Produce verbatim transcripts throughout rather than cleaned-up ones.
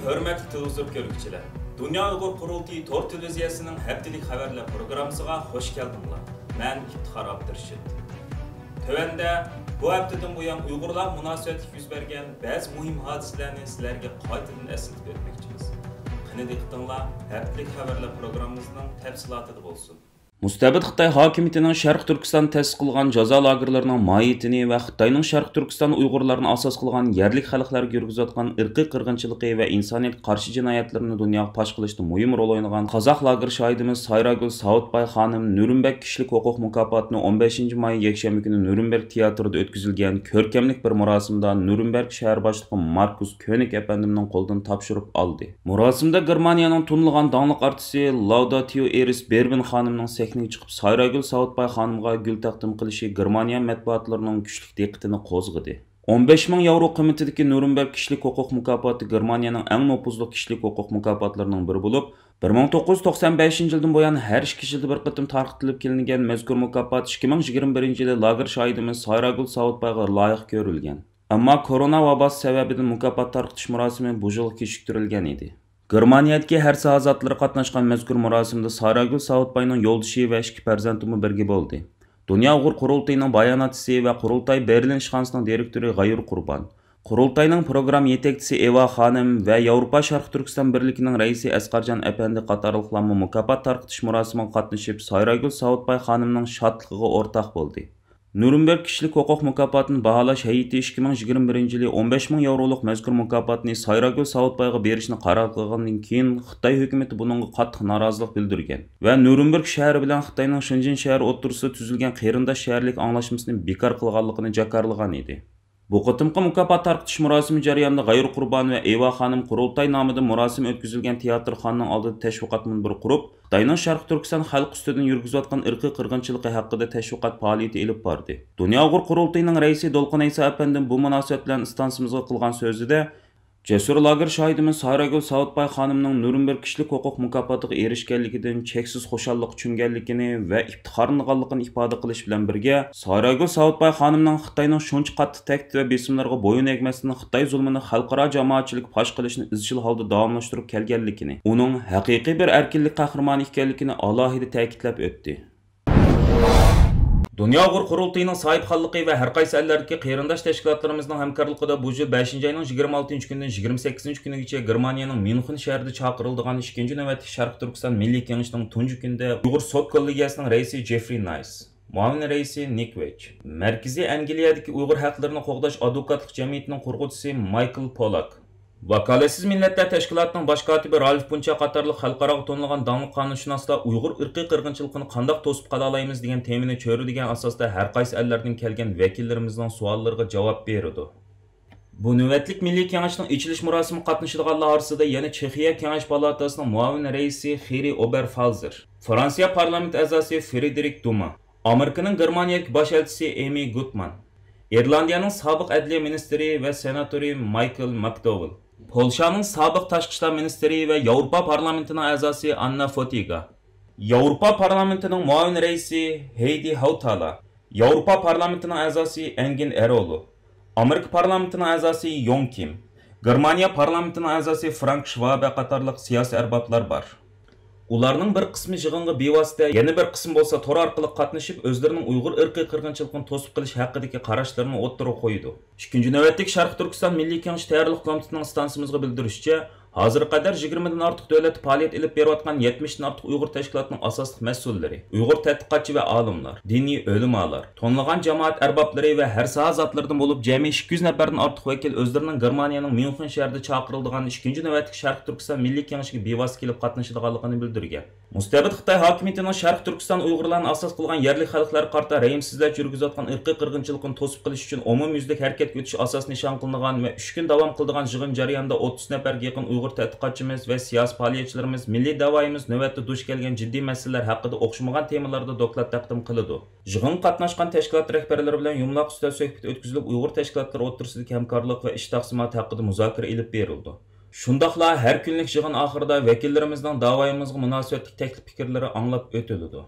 ھۆرمەتلىك تېلېۋىزور كۆرگۈچىلەر، دۇنيا ئۇيغۇر قۇرۇلتىيى تور تېلېۋىزىيەسىنىڭ ھەپتىلىك خەۋەرلەر پروگراممىسىغا خوش كەلدىڭلار. مەن ئىپتىخار ئابدۇرېشىت. تۆۋەندە بۇ ھەپتىدىن بۇيان ئۇيغۇرلار مۇناسىۋەتلىك يۈز بەرگەن بەزى مۇھىم ھادىسىلەرنى سىلەرگە قايتىدىن ئەسلىتىپ ئۆتمەكچىمىز. قېنى دىققىتىڭلار ھەپتىلىك خەۋەرلەر پروگراممىمىزنىڭ تەپسىلاتىدا بولسۇن. مۇستەبىت خىتاي ھاكىمىيىتىنىڭ شەرقىي تۈركىستاندا تەسىس قىلغان جازا لاگېرلىرىنىڭ ماھىيىتىنى ۋە خىتاينىڭ شەرقىي تۈركىستان ئۇيغۇرلارنى ئاساس قىلغان يەرلىك خەلقلەرگە يۈرگۈزۈۋاتقان ئىرقىي قىرغىنچىلىقى ۋە ئىنسانىيەتكە قارشى جىنايەتلىرىنى دۇنياغا پاش قىلىشتا مۇھىم رول ئوينىغان قازاق لاگېر شاھىدىمىز سايراگۈل ساۋۇتباي خانىم نۈرنبېرگ كىشىلىك ھوقۇق مۇكاپاتىنى ئون بەشىنچى ماي يەكشەنبە كۈنى نۈرنبېرگ تىياتىرىدا ئۆتكۈزۈلگەن كۆركەملىك بىر مۇراسىمدا نۈرنبېرگ شەھەر باشلىقى ماركۇس كۆنىك ئەپەندىمنىڭ قولىدىن تاپشۇرۇپ ئالدى. مۇراسىمدا گېرمانىيەنىڭ تونۇلغان داڭلىق ئارتىسى لاۋداتىيو ئېرىس بېربىن خانىمنىڭ سەھنىگە چىقىپ، سايراگۈل ساۋۇتباي خانىمغا گۈل تەقدىم قىلىشى گېرمانىيە مەتبۇئاتلىرىنىڭ كۈچلۈك دىققىتىنى قوزغىدى. ئون بەش مىڭ ياۋرو قىممىتىدىكى نۈرنبېرگ كىشىلىك ھوقۇق مۇكاپاتى گېرمانىيەنىڭ ئەڭ نوپۇزلۇق كىشىلىك ھوقۇق مۇكاپاتلىرىنىڭ بىرى بولۇپ، بىر مىڭ توققۇز يۈز توقسان بەشىنچى يىلدىن بۇيان ھەر ئىككى يىلدا بىر قېتىم تارقىتىلىپ كېلىنگەن مەزكۇر مۇكاپات ئىككى مىڭ يىگىرمە بىرىنچى يىلى لاگېر شاھىدىمىز سايراگۈل ساۋۇتبايغا لايىق كۆرۈلگەن. ئەمما كورونا ۋاباسى سەۋەبىدىن مۇكاپات تارقىتىش مۇراسىمى بۇ يىلغا كېچىكتۈرۈلگەن ئىدى. گېرمانىيەدىكى ھەر ساھە زاتلىرى قاتناشقان مەزكۇر مۇراسىمدا ساراگۈل ساۋۇتباينىڭ يولدىشى ۋە ئىككى پەرزەنتىمۇ بىرگە بولدى. دۇنيا ئۇيغۇر قۇرۇلتىيىنىڭ باياناتچىسى ۋە قۇرۇلتاي بېرلىن ئىشخانىسىنىڭ دىرېكتورى غەيۇر قۇربان، قۇرۇلتاينىڭ پروگرامما يېتەكچىسى ئېۋا خانىم ۋە ياۋروپا شەرقىي تۈركىستان بىرلىكىنىڭ رەئىسى ئەسقەرجان ئەپەندى قاتارلىقلارمۇ مۇكاپات تارقىتىش مۇراسىمىغا قاتنىشىپ، ساراگۈل ساۋۇتباي خانىمنىڭ شادلىقىغا ئورتاق بولدى. نۈرنبېرگ كىشىلىك ھوقۇق مۇكاپاتىنى باھالاش ھەيئىتى ئىككى مىڭ يىگىرمە بىرىنچى يىلى ئون بەش مىڭ ياۋرولۇق مەزكۇر مۇكاپاتنى سايراگۈل ساۋۇتبايغا بېرىشنى قارار قىلغاندىن كېيىن، خىتاي ھۆكۈمىتى بۇنىڭغا قاتتىق نارازىلىق بىلدۈرگەن ۋە نۈرنبېرگ شەھىرى بىلەن خىتاينىڭ شېنجېن شەھىرى ئوتتۇرىسىدا تۈزۈلگەن قېرىنداش شەھەرلىك ئاڭلاشمىسىنى بىكار قىلغانلىقىنى جاكارلىغان ئىدى. بۇ قېتىمقى مۇكاپات تارقىتىش مۇراسىمى جەريانىدا غەيۇر قۇربان ۋە ئېۋا خانىم قۇرۇلتاي نامىدا مۇراسىم ئۆتكۈزۈلگەن تىياتىرخانىنىڭ ئالدىدا تەشۋىقات مۇنبىرى قۇرۇپ، خىتاينىڭ شەرقىي تۈركىستان خەلقى ئۈستىدىن يۈرگۈزۈۋاتقان ئىرقىي قىرغىنچىلىقى ھەققىدە تەشۋىقات پائالىيىتى ئېلىپ باردى. دۇنيا ئۇيغۇر قۇرۇلتىيىنىڭ رەئىسى دولقۇن ئەيسا ئەپەندىم بۇ مۇناسىۋەت بىلەن ئىستانسىمىزغا قىلغان سۆزىدە، جەسۇر لاگېر شاھىدىمىز ساراگۈل ساۋۇتباي خانىمنىڭ نۈرنبېرگ كىشىلىك ھوقۇق مۇكاپاتىغا ئېرىشكەنلىكىدىن چەكسىز خۇشاللىق چۈشەنگەنلىكىنى ۋە ئىپتىخارلىنىدىغانلىقىنى ئىپادە قىلىش بىلەن بىرگە، ساراگۈل ساۋۇتباي خانىمنىڭ خىتاينىڭ شۇنچە قاتتىق تەھدىت ۋە بېسىملىرىغا بويۇن ئەگمەستىن، خىتاي زۇلمىنى خەلقئارا جامائەتچىلىككە پاش قىلىشنى ئىزچىل ھالدا داۋاملاشتۇرۇپ كەلگەنلىكىنى، ئۇنىڭ ھەقىقىي بىر ئەركىنلىك قەھرىمانى ئىكەنلىكىنى ئالاھىدە تەكىتلەپ ئۆتتى. دۇنيا ئۇيغۇر قۇرۇلتىيىنىڭ ساھىبخانلىقى ۋە ھەر قايسى ئەللەردىكى قېرىنداش تەشكىلاتلىرىمىزنىڭ ھەمكارلىقىدا بۇ يىل بەشىنچى ئاينىڭ يىگىرمە ئالتىنچى كۈنىدىن يىگىرمە سەككىزىنچى كۈنىگىچە گېرمانىيەنىڭ ميۇنخېن شەھىرىدە چاقىرىلىدىغان ئىككىنچى نۆۋەتلىك شەرقىي تۈركىستان مىللىي كېڭىشىنىڭ تۇنجى كۈنىدە ئۇيغۇر سوت كوللېگىيەسىنىڭ رەئىسى جېفرى نايس، مۇئاۋىن رەئىسى نىك ۋېج، مەركىزىي ئەنگلىيەدىكى ئۇيغۇر ھەقلىرىنى قوغداش ئادۋوكاتلىق جەمئىيىتىنىڭ قۇرغۇچىسى مايكل پولاك، ۋاكالەتسىز مىللەتلەر تەشكىلاتىنىڭ باش كاتىپى رالىف بۇنچا قاتارلىق خەلقئاراغا تونۇلغان داڭلىق قانۇنشۇناسلار ئۇيغۇر ئىرقىي قىرغىنچىلىقىنى قانداق توسۇپ قالالايمىز دېگەن تېمىنى چۆرىدىگەن ئاساستا ھەر قايسى ئەللەردىن كەلگەن ۋەكىللىرىمىزنىڭ سوئاللىرىغا جاۋاب بېرىدۇ. بۇ نۆۋەتلىك مىللىي كېڭەشنىڭ ئېچىلىش مۇراسىمىغا قاتنىشىدىغانلار ئارىسىدا يەنە چېخىيە كېڭەش پالاتاسىنىڭ مۇئاۋىن رەئىسى خىرى ئوبېرفالزېر، فرانسىيە پارلامېنت ئەزاسى فرېدېرىك دۇما، ئامېرىكىنىڭ گېرمانىيەدىكى باش ئەلچىسى ئېمى گۇتمان، ئىرلاندىيەنىڭ سابىق ئەدلىيە مىنىستىرى ۋە سېناتورى مايكل ماكدوۋېل، پولشانىڭ سابىق تاشقى ئىشلار مىنىستىرى ۋە ياۋروپا پارلامېنتىنىڭ ئەزاسى ئاننا فوتىگا، ياۋروپا پارلامېنتىنىڭ مۇئاۋىن رەئىسى ھېيدى ھاۋتالا، ياۋروپا پارلامېنتىنىڭ ئەزاسى ئەنگىن ئېرولو، ئامېرىكا پارلامېنتىنىڭ ئەزاسى يوڭ كىم، گېرمانىيە پارلامېنتىنىڭ ئەزاسى فرانك شۋابە قاتارلىق سىياسىي ئەربابلار بار. ئۇلارنىڭ بىر قىسمى يىغىنغا بىۋاسىتە، يەنە بىر قىسمى بولسا تور ئارقىلىق قاتنىشىپ، ئۆزلىرىنىڭ ئۇيغۇر ئىرقىي قىرغىنچىلىقىنى توسۇپ قېلىش ھەققىدىكى قاراشلىرىنى ئوتتۇرىغا قويىدۇ. ئىككىنچى نۆۋەتلىك شەرقىي تۈركىستان مىللىي كېڭىشى تەييارلىق كومىتېتىنىڭ ئىستانسىمىزغا بىلدۈرۈشىچە، ھازىرغا قەدەر يىگىرمىدىن ئارتۇق دۆلەتتە پائالىيەت ئېلىپ بېرىۋاتقان يەتمىشتىن ئارتۇق ئۇيغۇر تەشكىلاتىنىڭ ئاساسلىق مەسئۇللىرى، ئۇيغۇر تەتقىقاتچى ۋە ئالىملار، دىنىي ئۆلىمالار، تونۇلغان جامائەت ئەربابلىرى ۋە ھەر ساھە زاتلىرىدىن بولۇپ جەمئىي ئىككى يۈز نەپەردىن ئارتۇق ۋەكىل ئۆزلىرىنىڭ گېرمانىيەنىڭ ميۇنخېن شەھىرىدە چاقىرىلىدىغان ئىككىنچى نۆۋەتلىك شەرقىي تۈركىستان مىللىي كېڭىشىگە بىۋاسىتە كېلىپ قاتنىشىدىغانلىقىنى بىلدۈرگەن. مۇستەبىت خىتاي ھاكىمىيىتىنىڭ شەرقىي تۈركىستان ئۇيغۇرلارنى ئاساس قىلغان يەرلىك خەلقلەرگە قارىتا رەھىمسىزلەرچە يۈرگۈزۈۋاتقان ئىرقىي قىرغىنچىلىقىنى توسۇپ قېلىش ئۈچۈن ئومۇميۈزلۈك ھەرىكەتكە ئۆتۈش ئاساسىي نىشان قىلىنغان ۋە ئۈچ كۈن داۋام قىلىدىغان يىغىن جەريانىدا ئوتتۇز نەپەرگە يېقىن ئۇيغۇر تەتقىقاتچىمىز ۋە سىياسىي پائالىيەتچىلىرىمىز مىللىي دەۋايىمىز نۆۋەتتە دۇچ كەلگەن جىددىي مەسىلىلەر ھەققىدە ئوخشىمىغان تېمىلاردا دوكلات تەقدىم قىلىدۇ. يىغىنغا قاتناشقان تەشكىلات رەھبەرلىرى بىلەن يۇمىلاق ئۈستەل سۆھبىتى ئۆتكۈزۈلۈپ، ئۇيغۇر تەشكىلاتلىرى ئوتتۇرىسىدىكى ھەمكارلىق ۋە ئىش تەقسىماتى ھەققىدە مۇزاكىرە ئېلىپ بېرىلىدۇ. شۇنداقلا ھەر كۈنلۈك يىغىن ئاخىرىدا ۋەكىللىرىمىزنىڭ داۋايىمىزغا مۇناسىۋەتلىك تەكلىپ پىكىرلىرى ئاڭلاپ ئۆتۈلىدۇ.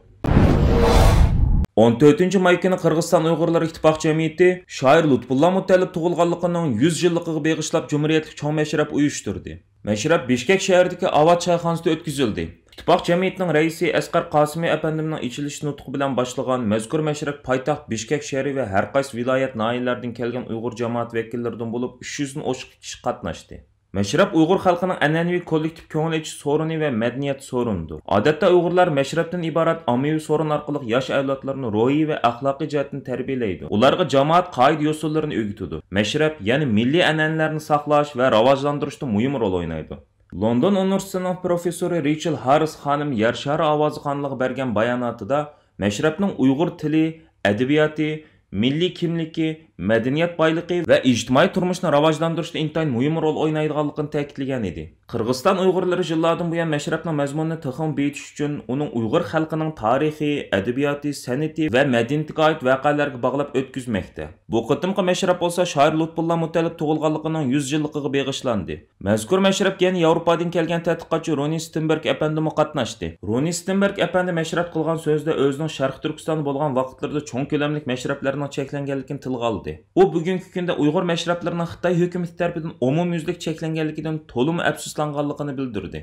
ئون تۆتىنچى ماي كۈنى قىرغىزىستان ئۇيغۇرلىرى ئىتتىپاق جەمئىيىتى شائىر لۇتپۇللا مۇتەللىپ تۇغۇلغانلىقىنىڭ يۈز يىللىقىغا بېغىشلاپ جۇمھۇرىيەتلىك چوڭ مەشرەپ ئۇيۇشتۇردى. مەشرەپ بىشكەك شەھىرىدىكى ئاۋات چايخانىسىدا ئۆتكۈزۈلدى. ئىتتىپاق جەمئىيىتىنىڭ رەئىسى ئەسقەر قاسىمى ئەپەندىمنىڭ ئېچىلىش نۇتقى بىلەن باشلىغان مەزكۇر مەشرەپ پايتەخت بىشكەك شەھىرى ۋە ھەر قايسى ۋىلايەت، ناھىيەلەردىن كەلگەن ئۇيغۇر جامائەت ۋەكىللىرىدىن بولۇپ ئۈچ يۈزدىن ئوشۇق كىشى قاتناشتى. مەشرەپ ئۇيغۇر خەلقىنىڭ ئەنئەنىۋى كوللېكتىپ كۆڭۈل ئېچىش سورۇنى ۋە مەدەنىيەت سورۇنىدۇر. ئادەتتە ئۇيغۇرلار مەشرەپتىن ئىبارەت ئاممىۋى سورۇن ئارقىلىق ياش ئەۋلادلىرىنى روھىي ۋە ئەخلاقىي جەھەتتىن تەربىيەلەيدۇ، ئۇلارغا جامائەت قائىدە-يوسۇنلىرىنى ئۆگىتىدۇ. مەشرەپ يەنە مىللىي ئەنئەنىلەرنى ساقلاش ۋە راۋاجلاندۇرۇشتا مۇھىم رول ئوينايدۇ. لوندون ئۇنىۋېرسىتېتىنىڭ پروفېسسورى رىچېل ھاررىس خانىم يەر شارى ئاۋازى قانىلىغا بەرگەن باياناتىدا، مەشرەپنىڭ ئۇيغۇر تىلى، ئەدەبىياتى، مىللىي كىملىكى، مەدەنىيەت بايلىقى ۋە ئىجتىمائىي تۇرمۇشنى راۋاجلاندۇرۇشتا ئىنتايىن مۇھىم رول ئوينايدىغانلىقىنى تەكىتلىگەن ئىدى. قىرغىزىستان ئۇيغۇرلىرى يىللاردىن بۇيان مەشرەپنىڭ مەزمۇنىنى تېخىمۇ بېيىتىش ئۈچۈن ئۇنىڭ ئۇيغۇر خەلقىنىڭ تارىخى، ئەدەبىياتى، سەنئىتى ۋە مەدەنىيىتىگە ئائىت ۋەقەلەرگە باغلاپ ئۆتكۈزمەكتە. بۇ قېتىمقى مەشرەپ بولسا شائىر لۇتپۇللا مۇتەللىپ تۇغۇلغانلىقىنىڭ يۈز يىللىقىغا بېغىشلاندى. مەزكۇر مەشرەپكە يەنە ياۋروپادىن كەلگەن تەتقىقاتچى رونى ستېنبېرگ ئەپەندىمۇ قاتناشتى. رونى ستېنبېرگ ئەپەندى مەشرەپ قىلغان سۆزىدە ئۆزىنىڭ شەرقىي تۈركىستاندا بولغان ۋاقىتلىرىدا چوڭ كۆلەملىك مەشرەپلەرنىڭ چەكلەنگەنلىكىنى تىلغا ئالدى. ئۇ بۈگۈنكى كۈندە ئۇيغۇر مەشرەپلىرىنىڭ خىتاي ھۆكۈمىتى تەرىپىدىن ئومۇميۈزلۈك چەكلەنگەنلىكىدىن تولىمۇ ئەپسۇسلانغانلىقىنى بىلدۈردى.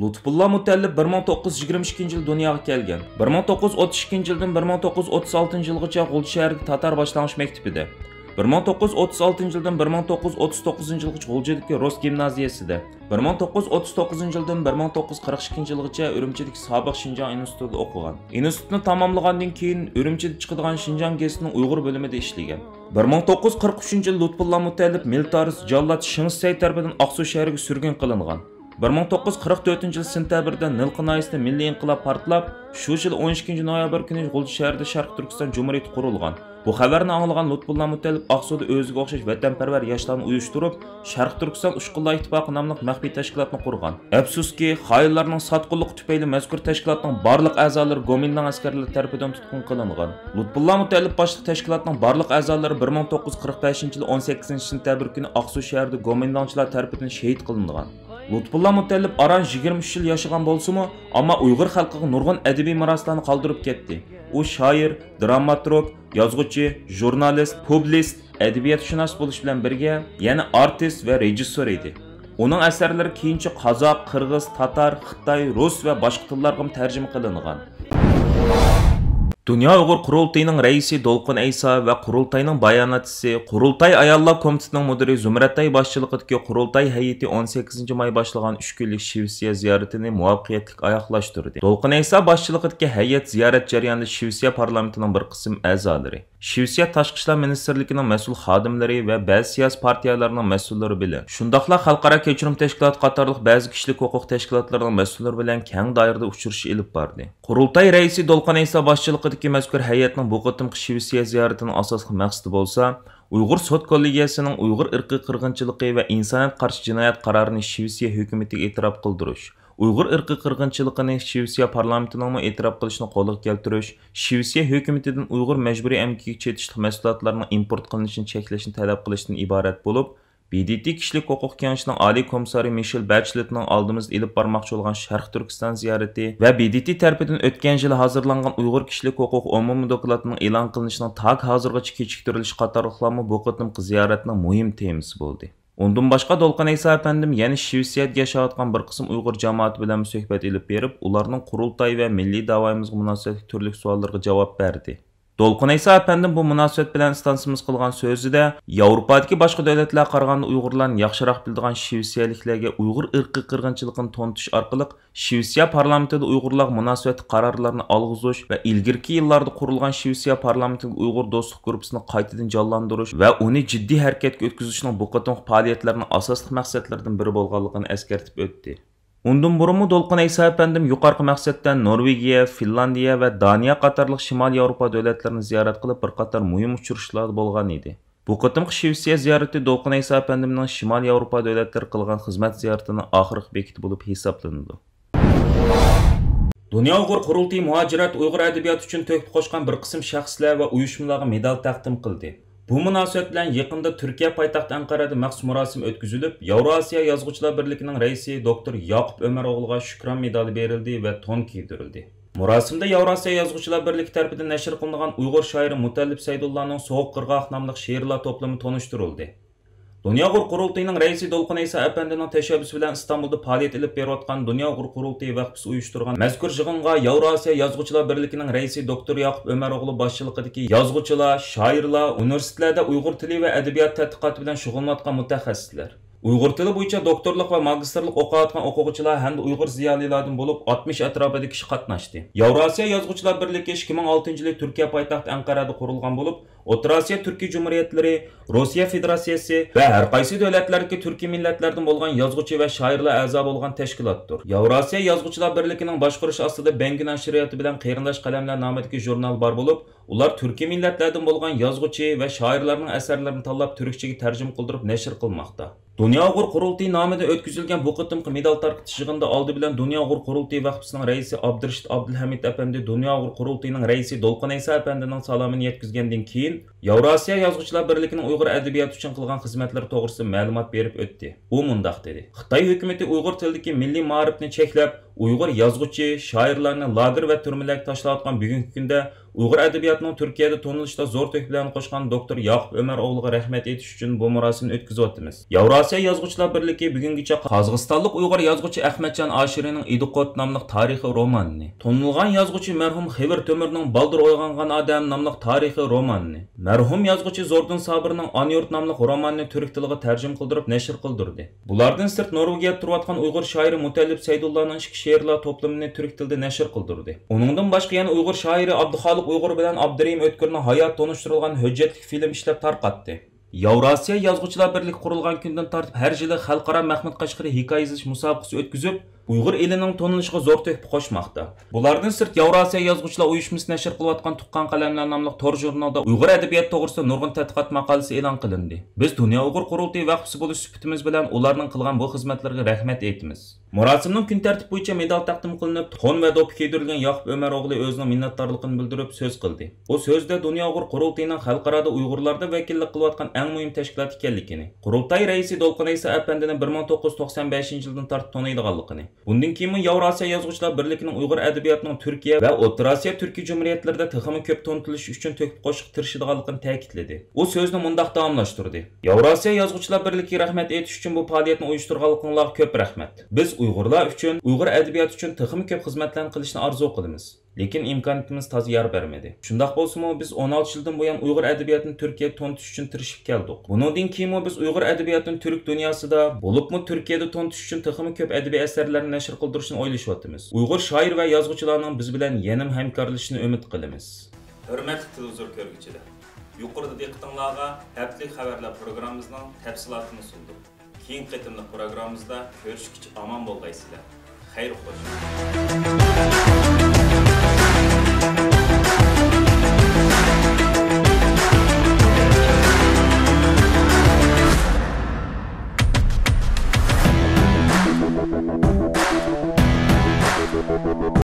لۇتپۇللا مۇتەللىپ بىر مىڭ توققۇز يۈز يىگىرمە ئىككىنچى يىل دۇنياغا كەلگەن. بىر مىڭ توققۇز يۈز ئوتتۇز ئىككىنچى يىلدىن بىر مىڭ توققۇز يۈز ئوتتۇز ئالتىنچى يىلغىچە غۇلجا شەھىرىدىكى تاتار باشلانغۇچ مەكتىپىدە، بىر مىڭ توققۇز يۈز ئوتتۇز ئالتىنچى يىلدىن بىر مىڭ توققۇز يۈز ئوتتۇز توققۇزىنچى يىلغىچە غۇلجىدىكى رۇس گىمنازىيەسىدە، بىر مىڭ توققۇز يۈز ئوتتۇز توققۇزىنچى يىلدىن بىر مىڭ توققۇز يۈز قىرىق ئىككىنچى يىلغىچە ئۈرۈمچىدىكى سابىق شىنجاڭ ئىنستىتۇتىدا ئوقۇغان. ئىنستىتۇتنى تاماملىغاندىن كېيىن ئۈرۈمچىدە چىقىدىغان شىنجاڭ گېزىتىنىڭ ئۇيغۇر بۆلۈمىدە ئىشلىگەن. بىر مىڭ توققۇز يۈز قىرىق ئۈچىنچى يىل لۇتپۇللا مۇتەللىپ مىلىتارىست جاللات شېڭ شىسەي تەرىپىدىن ئاقسۇ شەھىرىگە سۈرگۈن قىلىنغان. بىر مىڭ توققۇز يۈز قىرىق تۆتىنچى يىل سېنتەبىردە نىلقا ناھىيەسىدە مىللىي ئىنقىلاب پارتلاپ، شۇ يىل ئون ئىككىنچى نويابىر كۈنى غۇلجا شەھىرىدە شەرقىي تۈركىستان جۇمھۇرىيىتى قۇرۇلغان. بۇ خەۋەرنى ئاڭلىغان لۇتپۇللا مۇتەللىپ ئاقسۇدا ئۆزىگە ئوخشاش ۋەتەنپەرۋەر ياشلارنى ئۇيۇشتۇرۇپ، شەرقىي تۈركىستان ئۇچقۇنلار ئىتتىپاقى ناملىق مەخپىي تەشكىلاتنى قۇرغان. ئەپسۇسكى، خائىنلارنىڭ ساتقۇنلۇقى تۈپەيلى مەزكۇر تەشكىلاتنىڭ بارلىق ئەزالىرى گومىنداڭ ئەسكەرلىرى تەرىپىدىن تۇتقۇن قىلىنغان. لۇتپۇللا مۇتەللىپ باشلىق تەشكىلاتنىڭ بارلىق ئەزالىرى بىر مىڭ توققۇز يۈز قىرىق بەشىنچى يىل ئون سەككىزىنچى سېنتەبىر كۈنى ئاقسۇ شەھىرىدە گومىنداڭچىلار تەرىپىدىن شېھىت قىلىنغان. لۇتپۇللا مۇتەللىپ ئاران يىگىرمە ئۈچ يىل ياشىغان بولسىمۇ، ئەمما ئۇيغۇر خەلقىگە نۇرغۇن ئەدەبىي مىراسلارنى قالدۇرۇپ كەتتى. ئۇ شائىر، دراماتورگ، يازغۇچى، ژۇرنالىست، پۇبلىست، ئەدەبىياتشۇناس بولۇش بىلەن بىرگە، يەنە ئارتىس ۋە رېژىسسور ئىدى. ئۇنىڭ ئەسەرلىرى كېيىنچە قازاق، قىرغىز، تاتار، خىتاي، رۇس ۋە باشقا تىللارغىمۇ تەرجىمە قىلىنغان. دۇنيا ئۇيغۇر قۇرۇلتىيىنىڭ رەئىسى دولقۇن ئەيسا ۋە قۇرۇلتاينىڭ باياناتچىسى، قۇرۇلتاي ئاياللار كومىتېتىنىڭ مۇدىرى زۇمرەتئاي باشچىلىقىدىكى قۇرۇلتاي ھەيئىتى ئون سەككىزىنچى ماي باشلىغان ئۈچ كۈنلۈك شىۋېتسىيە زىيارىتىنى مۇۋەپپەقىيەتلىك ئاياغلاشتۇردى. دولقۇن ئەيسا باشچىلىقىدىكى ھەيئەت زىيارەت جەريانىدا شىۋېتسىيە پارلامېنتىنىڭ بىر قىسىم ئەزالىرى، شىۋېتسىيە تاشقى ئىشلار مىنىستىرلىكىنىڭ مەسئۇل خادىملىرى ۋە بەزى سىياسىي پارتىيەلەرنىڭ مەسئۇللىرى بىلەن، شۇنداقلا خەلقئارا كەچۈرۈم تەشكىلاتى قاتارلىق بەزى كىشىلىك ھوقۇق تەشكىلاتلىرىنىڭ مەسئۇللىرى بىلەن كەڭ دائىرىدە ئۇچرىشىش ئېلىپ باردى. قۇرۇلتاي رەئىسى دولقۇن ئەيسا باشچىلىقىدىكى مەزكۇر ھەيئەتنىڭ بۇ قېتىمقى شىۋېتسىيە زىيارىتىنىڭ ئاساسلىق مەقسىتى بولسا، ئۇيغۇر سوت كوللېگىيەسىنىڭ ئۇيغۇر ئىرقىي قىرغىنچىلىقى ۋە ئىنسانىيەتكە قارشى جىنايەت قارارىنى شىۋېتسىيە ھۆكۈمىتىگە ئېتىراپ قىلدۇرۇش، ئۇيغۇر ئىرقىي قىرغىنچىلىقىنى شىۋېتسىيە پارلامېنتىنىڭمۇ ئېتىراپ قىلىشىنى قولغا كەلتۈرۈش، شىۋېتسىيە ھۆكۈمىتىدىن ئۇيغۇر مەجبۇرىي ئەمگىكىگە چېتىشلىق مەھسۇلاتلارنىڭ ئىمپورت قىلىنىشىنى چەكلەشنى تەلەپ قىلىشتىن ئىبارەت بولۇپ، ب د ت كىشىلىك ھوقۇق كېڭىشىنىڭ ئالىي كومىسسارى مىشېل بەچلېتنىڭ ئالدىمىزدا ئېلىپ بارماقچى بولغان شەرقىي تۈركىستان زىيارىتى ۋە ب د ت تەرىپىدىن ئۆتكەن يىلى ھازىرلانغان ئۇيغۇر كىشىلىك ھوقۇق ئومۇمىي دوكلاتىنىڭ ئېلان قىلىنىشىنىڭ تاكى ھازىرغىچە كېچىكتۈرۈلۈشى قاتارلىقلارمۇ بۇ قېتىمقى زىيارەتنىڭ مۇھىم تېمىسى بولدى. ئۇندىن باشقا، دولقۇن ئەيسا ئەپەندىم يەنە شىۋېتسىيەدە ياشاۋاتقان بىر قىسىم ئۇيغۇر جامائىتى بىلەنمۇ سۆھبەت ئېلىپ بېرىپ، ئۇلارنىڭ قۇرۇلتاي ۋە مىللىي داۋايىمىزغا مۇناسىۋەتلىك تۈرلۈك سوئاللىرىغا جاۋاب بەردى. دولقۇن ئەيسا ئەپەندىم بۇ مۇناسىۋەت بىلەن ئىستانسىمىز قىلغان سۆزىدە، ياۋروپادىكى باشقا دۆلەتلەرگە قارىغاندا ئۇيغۇرلارنى ياخشىراق بىلىدىغان شىۋېتسىيەلىكلەرگە ئۇيغۇر ئىرقىي قىرغىنچىلىقىنى تونۇتۇش ئارقىلىق، شىۋېتسىيە پارلامېنتىدا ئۇيغۇرلارغا مۇناسىۋەتلىك قارارلارنى ئالغۇزۇش ۋە ئىلگىرىكى يىللاردا قۇرۇلغان شىۋېتسىيە پارلامېنتىدىكى ئۇيغۇر دوستلۇق گۇرۇپپىسىنى قايتىدىن جانلاندۇرۇش ۋە ئۇنى جىددىي ھەرىكەتكە ئۆتكۈزۈشنىڭ بۇ قېتىمقى پائالىيەتلەرنىڭ ئاساسلىق مەقسەتلىرىدىن بىرى بولغانلىقىنى ئەسكەرتىپ ئۆتتى. ئۇندىن بۇرۇنمۇ دولقۇن ئەيسا ئەپەندىم يۇقىرىقى مەقسەتتە نورۋېگىيە، فىنلاندىيە ۋە دانىيە قاتارلىق شىمالىي ياۋروپا دۆلەتلىرىنى زىيارەت قىلىپ، بىر قاتار مۇھىم ئۇچرىشىشلاردا بولغان ئىدى. بۇ قېتىمقى شىۋېتسىيە زىيارىتى دولقۇن ئەيسا ئەپەندىمنىڭ شىمالىي ياۋروپا دۆلەتلىرىگە قىلغان خىزمەت زىيارىتىنىڭ ئاخىرقى بېكىتى بولۇپ ھېسابلىنىدۇ. دۇنيا ئۇيغۇر قۇرۇلتىيى مۇھاجىرەت، ئۇيغۇر ئەدەبىياتى ئۈچۈن تۆھپە قوشقان بىر قىسىم شەخسلەر ۋە ئۇيۇشمىلارغا مېدال تەقدىم قىلدى. بۇ مۇناسىۋەت بىلەن يېقىندا تۈركىيە پايتەختى ئەنقەرەدە مەخسۇس مۇراسىم ئۆتكۈزۈلۈپ، ياۋراسىيا يازغۇچىلار بىرلىكىنىڭ رەئىسى دوكتور ياقۇپ ئۆمەر ئوغلىغا شۈكران مېدالى بېرىلدى ۋە تون كىيدۈرۈلدى. مۇراسىمدا ياۋراسىيا يازغۇچىلار بىرلىكى تەرىپىدىن نەشر قىلىنغان ئۇيغۇر شائىرى مۇتەللىپ سەيدۇللانىڭ سوغۇق قىرغاق ناملىق شېئىرلار توپلىمى تونۇشتۇرۇلدى. دۇنيا ئۇيغۇر قۇرۇلتىيىنىڭ رەئىسى دولقۇن ئەيسا ئەپەندىنىڭ تەشەببۇسى بىلەن ئىستانبۇلدا پائالىيەت ئېلىپ بېرىۋاتقان دۇنيا ئۇيغۇر قۇرۇلتىيى ۋەقپىسى ئۇيۇشتۇرغان مەزكۇر يىغىنغا ياۋراسىيا يازغۇچىلار بىرلىكىنىڭ رەئىسى دوكتور ياقۇپ ئۆمەر ئوغلى باشچىلىقىدىكى يازغۇچىلار، شائىرلار، ئۇنىۋېرسىتېتلاردا ئۇيغۇر تىلى ۋە ئەدەبىيات تەتقىقاتى بىلەن شۇغۇللىنىۋاتقان مۇتەخەسسىسلەر، ئۇيغۇر تىلى بويىچە دوكتورلۇق ۋە ماگىستىرلىق ئوقۇۋاتقان ئوقۇغۇچىلار ھەمدە ئۇيغۇر زىيالىيلاردىن بولۇپ ئاتمىش ئەتراپىدا كىشى قاتناشتى. ياۋراسىيا يازغۇچىلار بىرلىكى ئىككى مىڭ ئالتىنچى يىلى تۈركىيە پايتەختى ئەنقەرەدە قۇرۇلغان بولۇپ، ئوتتۇرا ئاسىيا تۈركىي جۇمھۇرىيەتلىرى، روسىيە فېدېراتسىيەسى ۋە ھەر قايسى دۆلەتلەردىكى تۈركىي مىللەتلەردىن بولغان يازغۇچى ۋە شائىرلار ئەزا بولغان تەشكىلاتتۇر. ياۋراسىيە يازغۇچىلار بىرلىكىنىڭ باشقۇرۇش ئاستىدا بەڭگۈ نەشرىياتى بىلەن قېرىنداش قەلەملەر نامىدىكى ژۇرنال بار بولۇپ، ئۇلار تۈركىي مىللەتلەردىن بولغان يازغۇچى ۋە شائىرلارنىڭ ئەسەرلىرىنى تاللاپ تۈركچىگە تەرجىمە قىلدۇرۇپ نەشر قىلماقتا. دۇنيا ئۇيغۇر قۇرۇلتىيى نامىدا ئۆتكۈزۈلگەن بۇ قېتىمقى مېدال تارقىتىش يىغىنىدا ئالدى بىلەن دۇنيا ئۇيغۇر قۇرۇلتىيى ۋەقپىسىنىڭ رەئىسى ئابدۇرېشىت ئابدۇلھەمىد ئەپەندى دۇنيا ئۇيغۇر قۇرۇلتىيىنىڭ رەئىسى دولقۇن ئەيسا ئەپەندىنىڭ سالامىنى يەتكۈزگەندىن كېيىن، ياۋراسىيا يازغۇچىلار بىرلىكىنىڭ ئۇيغۇر ئەدەبىياتى ئۈچۈن قىلغان خىزمەتلىرى توغرىسىدا مەلۇمات بېرىپ ئۆتتى. ئۇ مۇنداق دېدى: خىتاي ھۆكۈمىتى ئۇيغۇر تىلىدىكى مىللىي مائارىپنى چەكلەپ، ئۇيغۇر يازغۇچى، شائىرلارنى لاگېر ۋە تۈرمىلەرگە تاشلاۋاتقان بۈگۈنكى كۈندە، ئۇيغۇر ئەدەبىياتىنىڭ تۈركىيەدە تونۇلۇشىدا زور تۆھپىلەرنى قوشقان دوكتور ياقۇپ ئۆمەر ئوغلىغا رەھمەت ئېيتىش ئۈچۈن بۇ مۇراسىمنى ئۆتكۈزۈۋاتىمىز. ياۋراسىيە يازغۇچىلار بىرلىكى بۈگۈنگىچە قازاقىستانلىق ئۇيغۇر يازغۇچى ئەخمەتجان ئاشىرىنىڭ ئىدىقوت ناملىق تارىخىي رومانىنى، تونۇلغان يازغۇچى مەرھۇم خېۋىر تۆمۈرنىڭ بالدۇر ئويغانغان ئادەم ناملىق تارىخىي رومانىنى، مەرھۇم يازغۇچى زوردۇن سابىرنىڭ ئانا يۇرت ناملىق رومانىنى تۈرك تىلىغا تەرجىمە قىلدۇرۇپ نەشر قىلدۇردى. بۇلاردىن سىرت، نورۋېگىيەدە تۇرۇۋاتقان ئۇيغۇر شائىرى مۇتەللىپ سەيدۇللانىڭ ئىككى شېئىرلار توپلىمىنى تۈرك تىلىدا نەشر قىلدۇردى. ئۇنىڭدىن باشقا يەنە ئۇيغۇر شائىرى ئابدۇخالىق ئۇيغۇر بىلەن ئابدۇرېھىم ئۆتكۈرنىڭ ھاياتى تونۇشتۇرۇلغان ھۆججەتلىك فىلىم ئىشلەپ تارقاتتى. ياۋراسىيە يازغۇچىلار بىرلىكى قۇرۇلغان كۈندىن تارتىپ ھەر يىلى خەلقئارا مەخمۇت قەشقىرى ھېكايە يېزىش مۇسابىقىسى ئۆتكۈزۈپ، ئۇيغۇر ئېلىنىڭ تونۇلۇشىغا زور تۆھپە قوشماقتا. بۇلاردىن سىرت، ياۋراسىيە يازغۇچىلار ئۇيۇشمىسى نەشر قىلىۋاتقان تۇغقان قەلەملەر ناملىق تور ژۇرنالدا ئۇيغۇر ئەدەبىياتى توغرىسىدا نۇرغۇن تەتقىقات ماقالىسى ئېلان قىلىندى. بىز دۇنيا ئۇيغۇر قۇرۇلتىيى ۋەقپىسى بولۇش سۈپىتىمىز بىلەن ئۇلارنىڭ قىلغان بۇ خىزمەتلىرىگە رەھمەت ئېيتىمىز. مۇراسىمنىڭ كۈن تەرتىپى بويىچە مېدال تەقدىم قىلىنىپ، تون ۋە دوپپا كىيدۈرۈلگەن ياقۇپ ئۆمەر ئوغلى ئۆزىنىڭ مىننەتدارلىقىنى بىلدۈرۈپ سۆز قىلدى. ئۇ سۆزىدە دۇنيا ئۇيغۇر قۇرۇلتىيىنىڭ خەلقئارادا ئۇيغۇرلاردا ۋەكىللىك قىلىۋاتقان ئەڭ مۇھىم تەشكىلات ئىكەنلىكىنى، قۇرۇلتاي رەئىسى دولقۇن ئەيسا ئەپەندىنى بىر مىڭ توققۇز يۈز توقسان بەشىنچى يىلدىن تارتىپ تونۇيدىغانلىقىنى، بۇندىن كېيىنمۇ ياۋراسىيا يازغۇچىلار بىرلىكىنىڭ ئۇيغۇر ئەدەبىياتىنىڭ تۈركىيە ۋە ئوتتۇرا ئاسىيا تۈركىي جۇمھۇرىيەتلىرىدە تېخىمۇ كۆپ تونۇتۇلۇشى ئۈچۈن تۆھپە قوشۇشقا تىرىشىدىغانلىقىنى تەكىتلىدى. ئۇ سۆزىنى مۇنداق داۋاملاشتۇردى: ياۋراسىيا يازغۇچىلار بىرلىكىگە رەھمەت ئېيتىش ئۈچۈن بۇ پائالىيەتنى ئۇيۇشتۇرغانلىقىڭلارغا كۆپ رەھمەت. بىز ئۇيغۇرلار ئۈچۈن، ئۇيغۇر ئەدەبىياتى ئۈچۈن تېخىمۇ كۆپ خىزمەتلەرنى قىلىشنى ئارزۇ قىلىمىز. لېكىن ئىمكانىيىتىمىز تازا يار بەرمىدى. شۇنداق بولسىمۇ، بىز ئون ئالتە يىلدىن بۇيان ئۇيغۇر ئەدەبىياتىنى تۈركىيەدە تونۇتۇش ئۈچۈن تىرىشىپ كەلدۇق. بۇنىڭدىن كېيىنمۇ بىز ئۇيغۇر ئەدەبىياتىنى تۈرك دۇنياسىدا، بولۇپمۇ تۈركىيەدە تونۇتۇش ئۈچۈن تېخىمۇ كۆپ ئەدەبىي ئەسەرلەرنى نەشر قىلدۇرۇشنى ئويلىشىۋاتىمىز. ئۇيغۇر شائىر ۋە يازغۇچىلارنىڭ بىز بىلەن يەنىمۇ ھەمكارلىشىشىنى ئۈمىد قىلىمىز. ھۆرمەتلىك تېلېۋىزور كۆرگۈچىلەر! يۇقىرىدا دىققىتىڭلارغا ھەپتىلىك خەۋەرلەر پروگراممىمىزنىڭ تەپسىلاتىنى سۇندۇق. كېيىنكى قېتىملىق پروگراممىمىزدا كۆرۈشكىچە ئامان بولغايسىلەر. خەير خوش.